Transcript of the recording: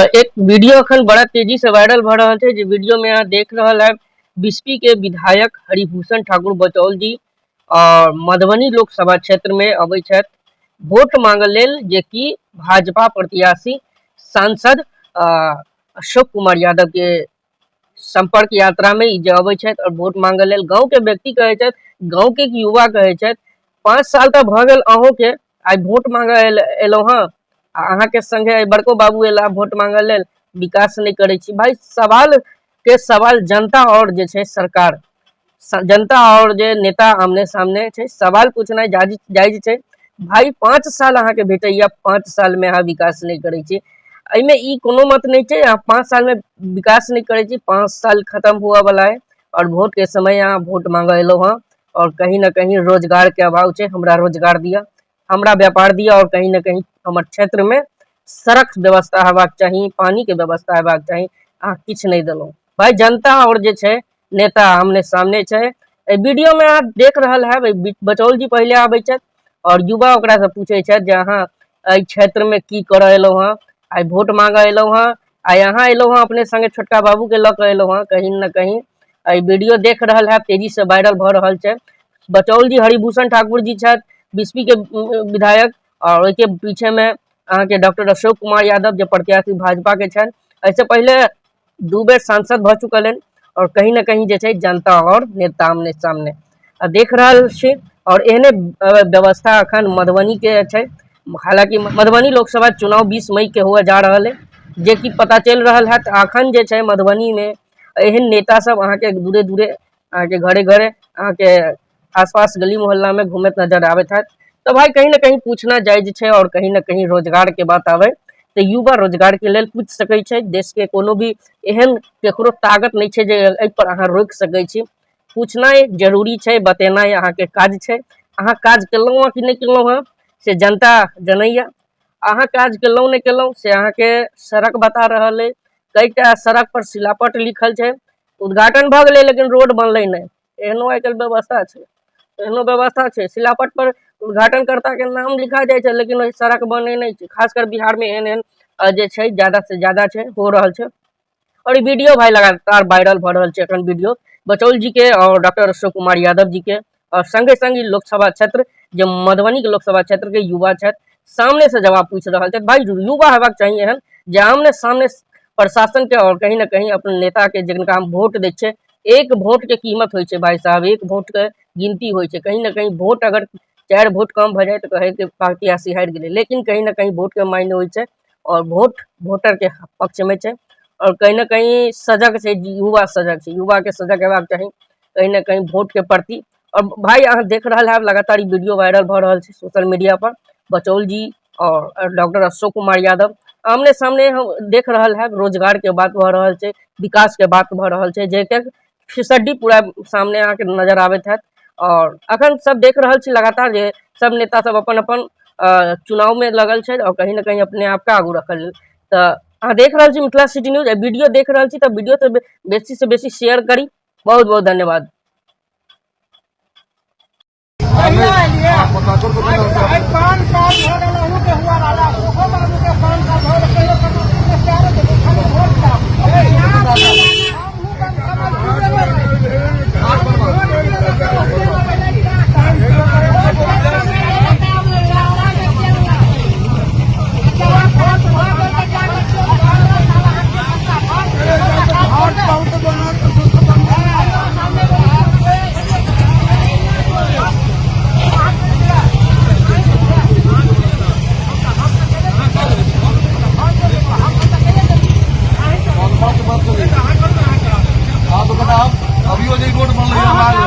एक वीडियो अखन बड़ा तेजी से वायरल भऽ रहल छै, जे वीडियो में अहाँ देख रहल है बिस्फी के विधायक हरिभूषण ठाकुर बचौल जी और मधुबनी लोकसभा क्षेत्र में अबै छथि वोट मांगऽ लेल, जे कि भाजपा प्रत्याशी सांसद अशोक कुमार यादव के संपर्क यात्रा में ई जे अबै छथि और वोट मांगऽ लेल। गाँव के व्यक्ति कहै छथि, गाँव के युवा कहै छथि, 5 साल तऽ भऽ गेल अहूँ के आइ वोट मांगऽ एलहुँ हँ, आ अहाँके संगे आइ बड़को बाबू एला वोट मांगऽ लेल, विकास नहि करै छी। भाई सवाल के सवाल जनता और जे छै सरकार, जनता और जे नेता आमने सामने छै, सवाल पूछनाइ जायज छै। भाई 5 साल अहाँके भेटैया, 5 साल में अहाँ विकास नहि करै छी, एहिमे ई कोनो मत नहि छै अहाँ 5 साल में विकास नहि करै छी। 5 साल खत्म हुअ वाला है और वोट के समय अहाँ वोट मांगऽ एलहुँ हँ और कहीं ना कहीं रोजगार के अभाव छै, हमरा रोजगार दिअ, हमरा व्यापार दिअ और कहीं ना कहीं हमर क्षेत्र में सड़क व्यवस्था हेबाक चाही, पानी के व्यवस्था हेबाक चाही, अहाँ किछु नहि देलहुँ। भाई जनता और जे छै नेता आमने सामने छै। एहि वीडियो में अहाँ देख रहल हैब बचौल जी पहिले आबै छथि और युवा ओकरा से पूछै छथि जे अहाँ एहि क्षेत्र में की करऽ एलहुँ हँ, आइ वोट मांगऽ एलहुँ हँ, आइ अहाँ एलहुँ हँ अपने संगे छोटका बाबू के लऽ कऽ एलहुँ हँ। कहीं न कहीं एहि वीडियो देख रहल हैब, तेजी से वायरल भऽ रहल छै। बचौल जी हरिभूषण ठाकुर जी छथि बिस्फी के विधायक और ओहिके पीछे में अहाँके डॉक्टर अशोक कुमार यादव जे प्रत्याशी भाजपा के छनि, एहिसँ पहिले 2 बेर सांसद भऽ चुकल हन और कहीं ना कहीं जे छै जनता और नेता आमने सामने आ देख रहल छी। और एहने व्यवस्था अखन मधुबनी के छै। हालांकि मधुबनी लोकसभा चुनाव 20 मई के हुआ जा रहल है, जे कि पता चलि रहल है। अखन जे छै मधुबनी में एहन नेता सब अहाँके दूरे दूरे, अहाँके घरे घरे, अहाँके आसपास गली मोहल्ला में घूमैत नजर आबैत हैत। तऽ भाई कहीं ना कहीं पूछना जायज छै और कहीं ना कहीं रोजगार के बात आबै तऽ युवा रोजगार के लेल पूछि सकै छै। देश के कोनो भी एहन केकरो ताकत नहि छै जे एहि पर अहाँ रोकि सकै छी। पूछनाइ जरूरी छै, बतेनाइ अहाँके काज छै। अहाँ काज केलहुँ हँ कि नहि केलहुँ हँ से जनता जनैया, अहाँ काज केलहुँ नहि केलहुँ से अहाँके सड़क बता रहल अइ। कईटा सड़क पर शिलापट लिखल छै, उद्घाटन भऽ गेलै लेकिन रोड बनलै नहि, एहनो आइ काल्हि व्यवस्था छै, एहनो व्यवस्था छै। शिलापट पर उद्घाटनकर्ता के नाम लिखा जाइ छै लेकिन ओहि सड़क बनै नहि छै। खास कर बिहार में एहन एहन जे छै ज्यादा से ज्यादा छै, हो रहल छै। और ई वीडियो भाई लगातार वायरल भऽ रहल छै एखन वीडियो बचौल जी के और डॉक्टर अशोक कुमार यादव जी के और संगे संग ई लोकसभा क्षेत्र जे मधुबनी के लोकसभा क्षेत्र के युवा छथि सामने से जवाब पूछि रहल छथि। भाई युवा हेबाक चाही एहन जे आमने सामने प्रशासन के और कहीं ना कहीं अपन नेता के जिनका हम वोट दै छियै, एक वोट के कीमत होइ छै भाई साहब, एक वोट के गिनती होइ छै। कहीं ना कहीं वोट अगर 4 वोट कम भऽ जाय तऽ कहै के प्रत्याशी हारि गेलै, लेकिन कहीं ना कहीं वोट के मायने होइ छै और वोट वोटर के पक्ष में छै और कहीं ना कहीं सजग छै युवा, सजग छै युवा के सजग हेबाक चाही कहीं ना कहीं वोट के प्रति। और भाई अहाँ देख रहल हैब लगातार ई वीडियो वायरल भऽ रहल छै सोशल मीडिया पर। बचौल जी और डॉक्टर अशोक कुमार यादव आमने सामने हम देख रहल हैब, रोजगार के बात भऽ रहल छै, विकास के बात भऽ रहल छै, जे फीसदी पूरा सामने अहाँके नजर आबैत हैत। और अखन सब देख रहल छी लगातार जे सब नेता सब अपन अपन चुनाव में लगल छै और कहीं ना कहीं अपने आप के आगू रखल। तऽ अहाँ देख रहल छी मिथिला सिटी न्यूज, वीडियो देख रहल छी तऽ वीडियो से बेसी से बेसी शेयर करी। बहुत बहुत धन्यवाद। 5 साल भऽ गेल अहूँके हुआ वाला, अशोको बाबूके 5 साल भऽ गेल, कहियो समस्तीपुर चारो खाली वोट अभियो जे रोड बनलै।